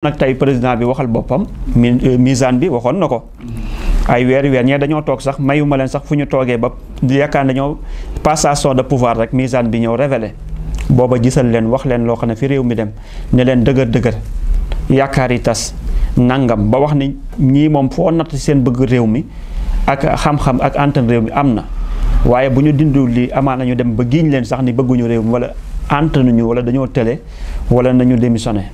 nag tey président bi waxal boppam misaan bi waxoon na ko ay weer ñee dañoo toog sax mayuma leen sax fu ñu toogee ba yaakaar dañoo passation de pouvoir rek misaan bi ñëw révélé booba gisal leen wax leen loo xam ne fi réew mi dem ne leen dëgër yaakaar yi tas nangam ba wax ni ñii moom foo natt seen bëgg réew mi ak xam-xam ak antan réew mi am na waaye bu ñu dindul lii amaa nañu dem ba giiñ leen sax ni bëgguñu réew mi wala antanuñu wala dañoo tële wala nañu démissionné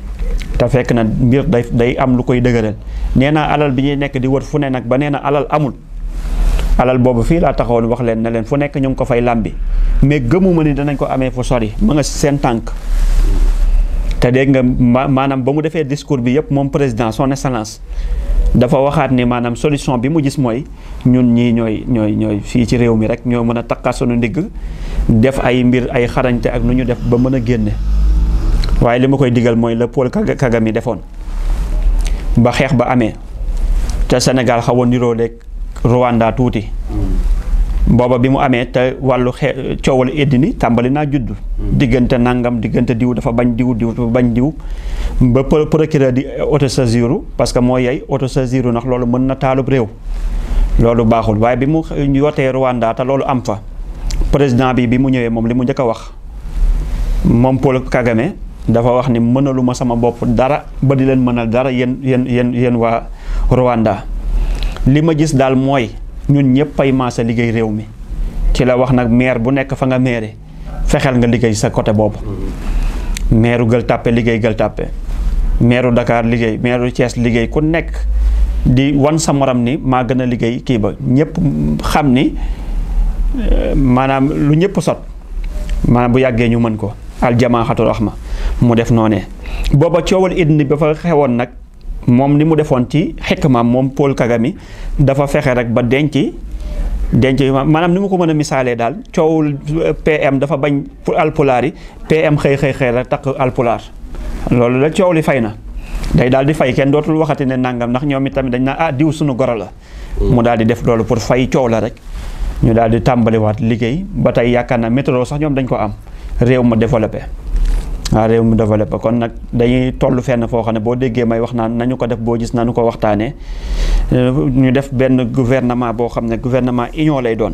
te fekk na mbir day am lu koy dëgëral nee naa alal bi ñuy nekk di wër fu ne nag ba nee na alal amul alal boobu fii laa taxawoon wax leen ne leen fu nekk ñu ngi ko fay làmbi mais gëmuma ni danañ ko amee fu sori ma nga seen tànk te dégg nga maanaam ba mu defee discours bi yëpp moom président son excellence dafa waxaat ni maanaam solution bi mu gis mooy ñun ñii ñooy fii ci réew mi rek ñoo mën a takkaat sunu ndigg def ay mbir ay xarañte ak nu ñu def ba mën a génne waaye li ma koy digal mooy la Paul Kagame defoon ba xeex ba amee te Sénégal xawoon niroo leeg Rwanda tuuti booba bi mu amee te wàllu coowal ethnie tàmbali naa judd diggante nangam diggante diw dafa bañ diw dafa bañ diw ba procureur di autosaisir parce que moo yey autosaisir ndax loolu mën na taalub réew loolu baaxul waaye bi mu yotee Rwanda te loolu am fa président bi mu ñëwee moom li mu njëkk a wax moom Paul Kagame dafa wax ni mënaluma sama bopp dara ba di leen mënal dara yéen waa Rwanda li ma gis daal mooy ñun ñëpp ay maasa liggéey réew mi ci la wax nag maire bu nekk fa nga maire fexeel nga liggéey sa côté boobu maire Gueule Tapée liggéey Gueule Tapée maire Dakar liggéey maire Thiès liggéey ku nekk di wan sa morom ni maa gën a liggéey kii ba ñëpp xam ni maanaam lu ñëpp sot maanaam bu yàggee ñu mën ko aljamaaxatu raxma mu def noonee booba coowal ethnie ba fa xewoon nag moom ni mu defoon ci xikmaam moom Paul Kagame dafa fexe rek ba denc maanaam ni mu ko mën a misaalee daal coowul PM dafa bañ pour alpulaar yi PM xëy rek takk alpulaar loolu la coow li fay na day daal di fay kenn dootul waxati ne nangam ndax ñoom itamit dañ naa diw suñu goro la mu daal di def loolu pour fay coow la rek ñu daal di tàmbaliwaat liggéey ba tey yaakaar naa métro sax ñoom dañ ko am réew ma développé waaw réew mu développé kon nag dañuy toll fenn foo xam ne boo déggee may wax naan nañu ko def boo gis nañu ko waxtaanee ñu def benn gouvernement boo xam ne gouvernement union lay doon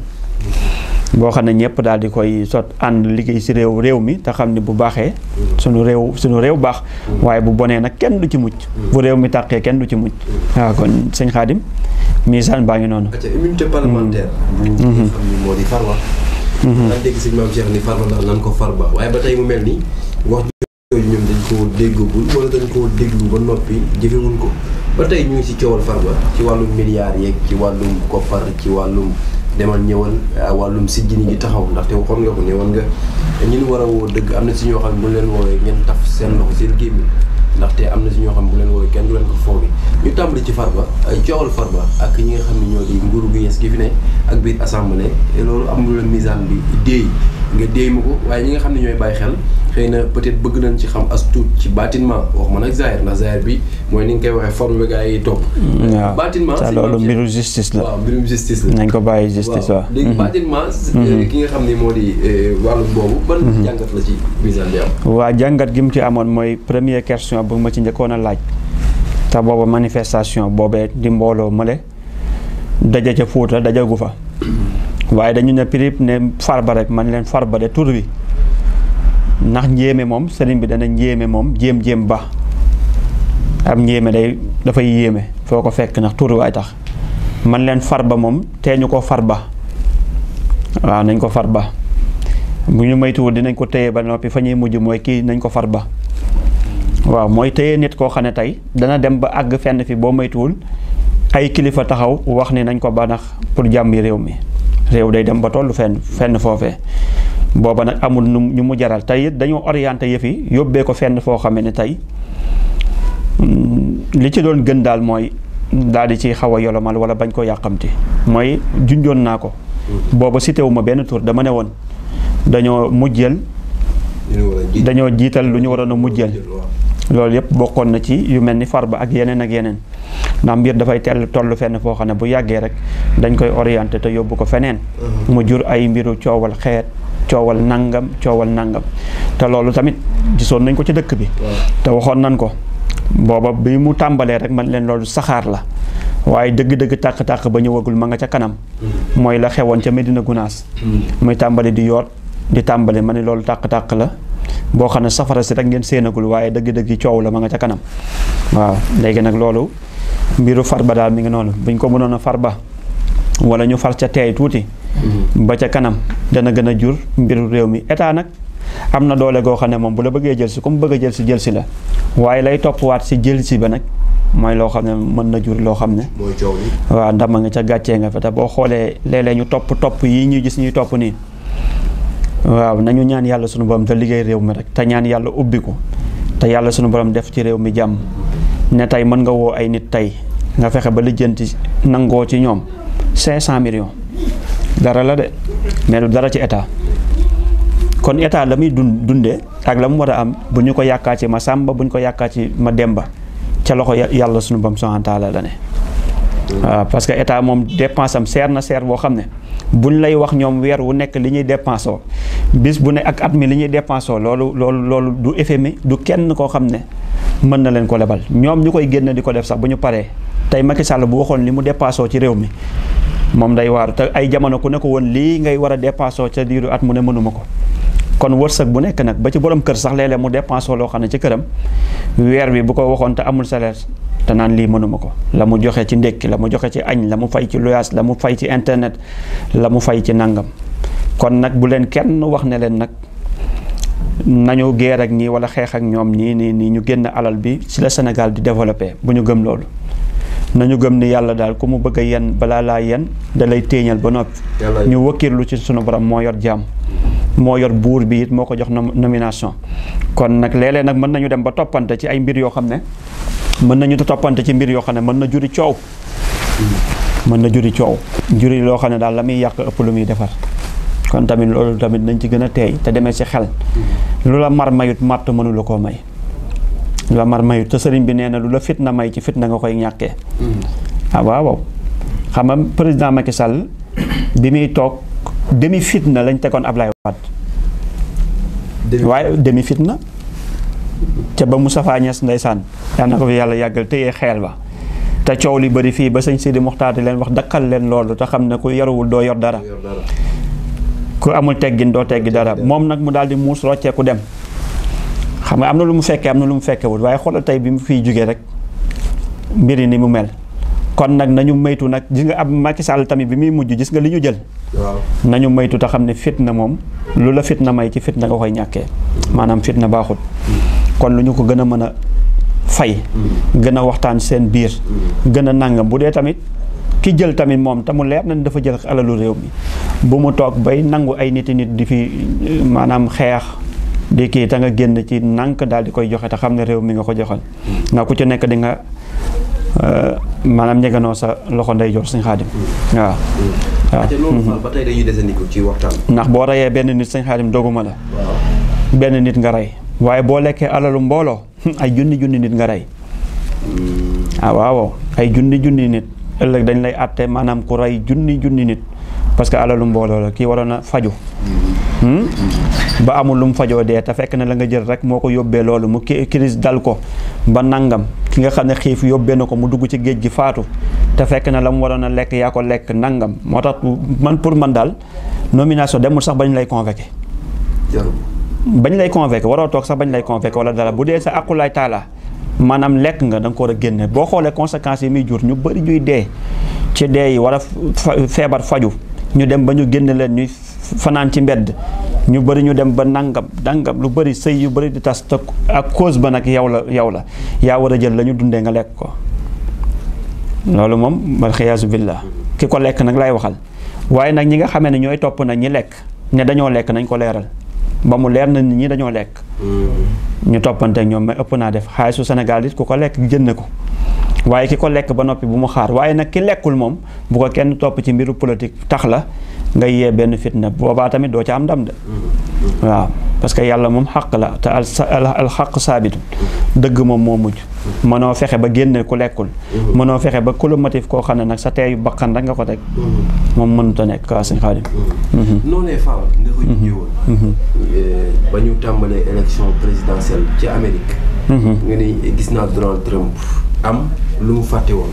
boo xam ne ñëpp daal di koy sot ànd liggéey si réew mi te xam ne bu baaxee suñu réew baax waaye bu bonee nag kenn du ci mucc bu réew mi tàqee kenn du ci mucc waaw kon sëñ Xaadim misaan baa ngi noonu immunité parlementaire bu xam ni moo di Farba daan dégg sëñ Maam Cheikh ni Farba ndax nan ko Farba waaye ba tey mu mel ni wax jooju ñoom dañ koo déggagul wala dañ koo déglu ba noppi jëfewuñ ko ba tey ñu ngi si coowal Farba ci wàllum milliards yeeg ci wàllum koppar ci wàllum demal ñëwal wàllum sijjini ji taxaw ndaxte waxoon nga ko ne woon nga ñi ñu war a woo dëgg am na si ñoo xam ne bu leen woowee ngeen taf seen loxo seen gémmiñ ndaxte am na si ñoo xam ne bu leen woowee kenn du leen ko foogi ñu tàmbali ci Farba ay coowal Farba ak ñi nga xam ne ñoo di nguuru gu yees gi fi ne ak biir assemblée loolu am lu la misaan bi déey nga déey ma ko waaye ñi nga xam ne ñooy bàyyi xel xëy na peut-être bëgg nañ ci xam as tuut ci bâtiment wax ma nag Zahir ndax Zahir bi mooy ni nga koy waxee forme bi gaa yi topp bâtiment loolu mbiru justice la waaw mbirum justice la nañ ko bàyyi justice waaw léegi bâtiment ki nga xam ne moo di wàllum boobu ban jàngat la ci misaan bi am waa jàngat gi mu ci amoon mooy première question bu ma ci njëkkoon a laaj te booba manifestation boobee di mbooloo mële daja ca Fuuta dajagu fa waaye dañu ne prip ne Farba rek man leen Farba de tur wi ndax njéeme moom sëriñ bi dana njéeme moom jéem ba am njéeme dafay yéeme foo ko fekk ndax tur waay tax man leen Farba moom tee ñu ko Farba waaw nañ ko Farba bu ñu maytuwul dinañ ko téye ba noppi fa ñuy mujj mooy kii nañ ko Farba waaw mooy téye nit koo xam ne tey dana dem ba àgg fenn fi boo maytuwul ay kilifa taxaw wax ni nañ ko ba ndax pour jàmmi réew mi réew day dem ba tollu fenn foofee booba nag amul ñu mu jaral tey it dañoo orienté yëf yi yóbbee ko fenn foo xamee ne tey li ci doon gën daal mooy daal di ci xaw a yolomal wala bañ ko yàqamti mooy junjoon naa ko booba cité wu ma benn tur dama ne woon dañoo jiital lu ñu waroon a mujjal loolu yëpp bokkoon na ci yu mel ni Farba ak yeneen ndax mbir dafay toll fenn foo xam ne bu yàggee rek dañ koy orienté te yóbbu ko feneen mu jur ay mbiru coowal xeet coowal nangam te loolu tamit gisoon nañ ko ci dëkk bi te waxoon nañ ko booba bi mu tàmbalee rek man leen loolu saxaar la waaye dëgg-dëgg tàkk-tàkk ba ñëwagul ma nga ca kanam mooy la xewoon ca Medina Gunaas muy tàmbali di yoot di tàmbali ma ne loolu tàkk-tàkk la boo xam ne safara si rek ngeen séenagul waaye dëgg-dëgg coow la ma nga ca kanam waaw léegi nag loolu mbiru Farba daal mi ngi noonu buñ ko mënoon a Farba wala ñu far ca teey tuuti ba ca kanam dana gën a jur mbiru réew mi état nag am na doole goo xam ne moom bu la bëggee jël si comme bëgg a jël si la waaye lay toppwaat si jël si ba nag mooy loo xam ne mën na jur loo xam ne mooy coow li waaw ndama nga ca gàccee nga fa te boo xoolee léeg-léeg ñu topp yi ñuy gis ñuy topp nii waaw nañu ñaan yàlla sunu borom te liggéey réew mi rek te ñaan yàlla ubbi ko te yàlla sunu borom def ci réew mi jàmm ne tey mën nga woo ay nit tey nga fexe ba lijjanti nangoo ci ñoom 500 millions dara la de mais lu dara ci état kon état la muy dundee ak la mu war a am bu ñu ko yàkkaa ci ma sàmba bu ñu ko yàkkaa ci ma demba ca loxo yàlla sunu borom subhanahu wa taala la ne waaw parce que état moom dépense am seer na seer boo xam ne buñ lay wax ñoom weer wu nekk li ñuy dépensoo bis bu ne ak at mi li ñuy dépensoo loolu du FMI du kenn koo xam ne mën na leen ko lebal ñoom ñu koy génn di ko def sax bu ñu paree tey Macky Sall bu waxoon li mu dépensoo ci réew mi moom day waaru te ay jamono ku ne ko woon lii ngay war a dépensoo ca diiru at mu ne mënuma ko kon wërsëg bu nekk nag ba ci borom kër sax léeg-léeg mu dépensoo loo xam ne ci këram weer bi bu ko waxoon te amul salaire te naan lii mënuma ko la mu joxe ci ndékki la mu joxe ci añ la mu fay ci luyaas la mu fay ci internet la mu fay ci nangam kon nag bu leen kenn wax ne leen nag nañu geer ak ñii wala xeex ak ñoom nii ñu génn alal bi ci la Sénégal di développé bu ñu gëm loolu nañu gëm ni yàlla daal ku mu bëgg a yen balaa laa yen da lay téeñal ba noppi ñu wakkirlu ci sunu borom moo yor jàmm moo yor buur bi it moo ko jox nomination kon nag léeg-léeg nag mën nañu dem ba toppante ci ay mbir yoo xam ne mën nañu toppante ci mbir yoo xam ne mën na juri coow juri loo xam ne daal la muy yàq ëpp lu muy defar kon tamit loolu tamit nañ ci gën a teey te demee ci xel lu la mar mayut màtt mënu la koo may lu la mar mayut te sëriñ bi nee na lu la fitna may ci fitna nga koy ñàkkee waaw xam nga président Macky Sall bi muy toog demi fitna lañ tegoon Ablaye Wade waaye demi fitna ca ba Moustapha Niasse ndeysaan yal na ko fi yàlla yàggal téye xeel ba te coow li bëri fii ba sëñ Sidi Muxtaar di leen wax dakkal leen loolu te xam ne ku yaruwul doo yor dara ku amul teggin doo teggi dara moom nag mu daal di muus rocceeku dem xam nga am na lu mu fekkee am na lu mu fekkewul waaye xoolal tey bi mu fiy jógee rek mbir yi ni mu mel kon nag nañu maytu nag gis nga ab Macky Sall tamit bi muy mujj gis nga li ñu jël nañu maytu te xam ne fitna moom lu la fitna may ci fitna nga koy ñàkkee maanaam fitna baaxut kon lu ñu ko gën a mën a fay gën a waxtaan seen biir gën a nangam bu dee tamit ki jël tamit moom te mu leer na dafa jël alalu réew mi bu mu toog bay nangu ay nit di fi maanaam xeex di kii te nga génn ci nànk daal di koy joxe te xam ne réew mi nga ko joxal nga ku ci nekk di nga maanaam ñeganoo sa loxo ndeyjoor Sëñ Xaadim waaw te loolu ba tey dañuy desandi ci waxtaan ndax boo reyee benn nit Sëñ Xaadim doguma la benn nit nga rey waaye boo lekkee alalu mbooloo ay junni nit nga rey waaw ay junni nit ëllëg dañ lay àtte maanaam ku rey junni nit parce que alalu mbooloo la kii waroon a faju ba amul lu mu fajoo dee te fekk na la nga jël rek moo ko yóbbee loolu mu crise dal ko ba nangam ki nga xam ne xiif yóbbee na ko mu dugg ci géej gi faatu te fekk na la mu waroon a lekk yaa ko lekk nangam moo tax man pour man daal nomination demul sax bañ lay convoqué waroo toog sax bañ lay convoqué wala dara bu dee sa aqulaay taala maanaam lekk nga da nga ko war a génne boo xoolee conséquences yi muy jur ñu bëri ñuy dee ci dee yi war a feebar faju ñu dem ba ñu génne leen ñuy fanaan ci mbedd ñu bëri ñu dem ba nangam lu bëri sëy yu bëri di tas te ak cause ba nag yow la yaa war a jël la ñu dundee nga lekk ko loolu moom mal xiyaasu billah ki ko lekk nag lay waxal waaye nag ñi nga xamee ne ñooy topp nag ñi lekk ne dañoo lekk nañ ko leeral ba mu leer na nit ñi dañoo lekk ñu toppante ak ñoom mais ëpp naa def xaalisu Sénégal it ku ko lekk jënd ko waaye ki ko lekk ba noppi bu mu xaar waaye nag ki lekkul moom bu ko kenn topp ci mbiru politique tax la nga yee benn fitna boobaa tamit doo ca am ndam de waaw parce que yàlla moom xaq la te al xaq saabitu dëgg moom moo mujj mënoo fexe ba génne ku lekkul mënoo fexe ba ku la motif koo xam ne nag sa teeyu bakkan rek nga ko teg moom mënut a nekk waa Sëñ Xaadim noonee Fall nga ko ñëwoon ba ñu tàmbalee élection présidentielle ci Amérique nga ni gis naa Donald Trump am lu mu fàtte woon